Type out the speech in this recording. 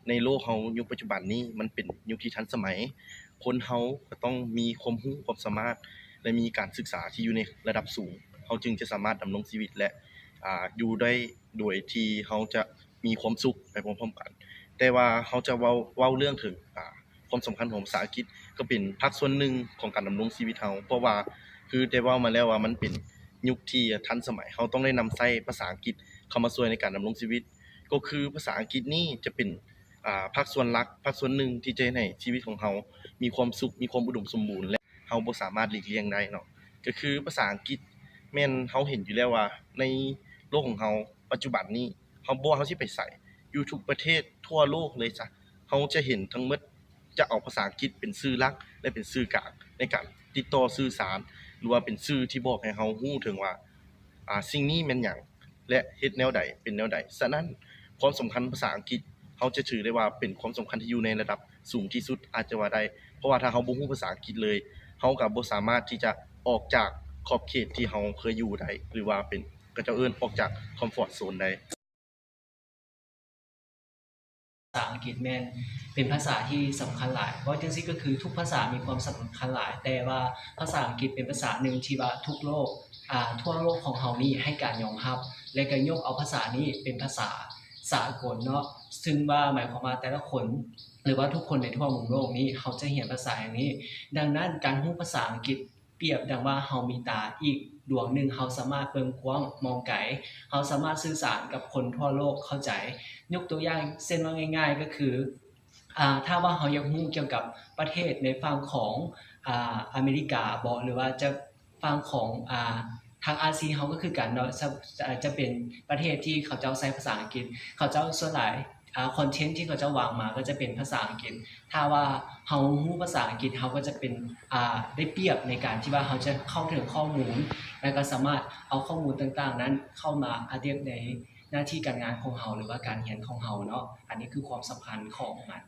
ໃນໂລກເຮົາຍຸກປັດຈຸບັນນີ້ ມັນເປັນຍຸກທີ່ທັນສະໄໝ, ຄົນເຮົາກໍຕ້ອງມີຄວາມຮູ້ຄວາມສາມາດ ແລະ ມີການສຶກສາທີ່ຢູ່ໃນລະດັບສູງ, ເຮົາຈຶ່ງຈະສາມາດດຳລົງຊີວິດ ແລະ ອາ ຢູ່ໄດ້ໂດຍທີ່ເຮົາຈະມີຄວາມສຸກໄປພ້ອມໆກັນ. ແຕ່ວ່າເຮົາຈະເວົ້າ ເວົ້າເລື່ອງເຖິງ ອາ ຄວາມສຳຄັນຂອງພາສາອັງກິດ ກໍເປັນພາກສ່ວນໜຶ່ງຂອງການດຳລົງຊີວິດເຮົາ, ເພາະວ່າຄືໄດ້ເວົ້າມາແລ້ວວ່າມັນເປັນຍຸກທີ່ທັນສະໄໝ, ເຮົາຕ້ອງໄດ້ນຳໃຊ້ພາສາອັງກິດເຂົ້າມາຊ່ວຍໃນການດຳລົງຊີວິດ. ກໍຄືພາສາອັງກິດນີ້ຈະເປັນ ອາ ພາກສ່ວນຫຼັກ ພາກສ່ວນໜຶ່ງທີ່ຈະເຮັດໃຫ້ຊີວິດຂອງເຮົາມີຄວາມສຸກ ມີຄວາມອຸດົມສົມບູນ ແລະ ເຮົາບໍ່ສາມາດຫຼີກລ່ຽງໄດ້ເນາະ. ກໍຄືພາສາອັງກິດ ແມ່ນເຮົາເຫັນຢູ່ແລ້ວວ່າໃນໂລກຂອງເຮົາປັດຈຸບັນນີ້ ເຮົາ ບໍ່ວ່າເຮົາຊິໄປໃສ ຢູ່ທຸກປະເທດທົ່ວໂລກເລີຍຊະ ເຮົາຈະເຫັນທັງໝົດ ຈະເອົາພາສາອັງກິດເປັນສື່ຫຼັກ ແລະ ເປັນສື່ກາງໃນການຕິດຕໍ່ສື່ສານ ຫຼືວ່າເປັນສື່ທີ່ບອກໃຫ້ເຮົາຮູ້ເຖິງວ່າ ອາ ສິ່ງນີ້ແມ່ນຫຍັງ ແລະ ເຮັດແນວໃດ ເປັນແນວໃດ. ສະນັ້ນ ຄວາມສຳຄັນພາສາອັງກິດ ເຮົາຈະຖືໄດ້ວ່າເປັນຄວາມສຳຄັນທີ່ຢູ່ໃນລະດັບສູງທີ່ສຸດ ອາດຈະວ່າໄດ້, ເພາະວ່າຖ້າເຮົາບໍ່ຮູ້ພາສາອັງກິດເລີຍ ເຮົາກໍບໍ່ສາມາດທີ່ຈະອອກຈາກຂອບເຂດທີ່ເຮົາເຄີຍຢູ່ໄດ້ ຫຼືວ່າເປັນ ເຂົາເຈົ້າເອີ້ນອອກຈາກຄອມຟອດໂຊນໄດ້. ພາສາອັງກິດແມ່ນເປັນພາສາທີ່ສຳຄັນຫຼາຍ. ເວົ້າຈັ່ງຊີ້ກໍຄືທຸກພາສາມີຄວາມສຳຄັນຫຼາຍ, ແຕ່ວ່າພາສາອັງກິດເປັນພາສາໜຶ່ງທີ່ວ່າທຸກໂລກ ອາ ທົ່ວໂລກຂອງເຮົານີ້ໃຫ້ການຍອມຮັບ ແລະ ກໍຍົກເອົາພາສານີ້ເປັນພາສາສາກົນເນາະ, ຊຶ່ງວ່າໝາຍຄວາມວ່າແຕ່ລະຄົນ ຫຼືວ່າທຸກຄົນໃນທົ່ວມຸມໂລກນີ້ ເຮົາຈະຮຽນພາສາຢ່າງນີ້. ດັ່ງນັ້ນ ການຮູ້ພາສາອັງກິດ ປຽບດັ່ງວ່າເຮົາມີຕາອີກດວງໜຶ່ງ, ເຮົາສາມາດເບິ່ງກວ້າງມອງໄກ, ເຮົາສາມາດສື່ສານກັບຄົນທົ່ວໂລກເຂົ້າໃຈ. ຍົກຕົວຢ່າງເຊັ່ນວ່າງ່າຍໆກໍຄື ອາ ຖ້າວ່າເຮົາຢາກຮູ້ກ່ຽວກັບປະເທດໃນຝັ່ງຂອງ ອາ ອາເມລິກາບໍ ຫຼືວ່າຈະຝັ່ງຂອງ ອາ ທາງອາຊີເຮົາກໍຄືກັນເນາະ, ຈະ ຈະເປັນປະເທດທີ່ເຂົາເຈົ້າໃຊ້ພາສາອັງກິດ, ເຂົາເຈົ້າສ່ວນຫຼາຍ ອາ ຄອນເທັນທີ່ເຂົາເຈົ້າວາງມາກໍຈະເປັນພາສາອັງກິດ. ຖ້າວ່າເຮົາຮູ້ພາສາອັງກິດ ເຮົາກໍຈະເປັນ ອາ ໄດ້ປຽບໃນການທີ່ວ່າເຮົາຈະເຂົ້າເຖິງຂໍ້ມູນ ແລ້ວກໍສາມາດເອົາຂໍ້ມູນຕ່າງໆນັ້ນເຂົ້າມາອັດແດບໃນໜ້າທີ່ການງານຂອງເຮົາ ຫຼືວ່າການຮຽນຂອງເຮົາເນາະ. ອັນນີ້ຄືຄວາມສຳຄັນຂອງມັນ.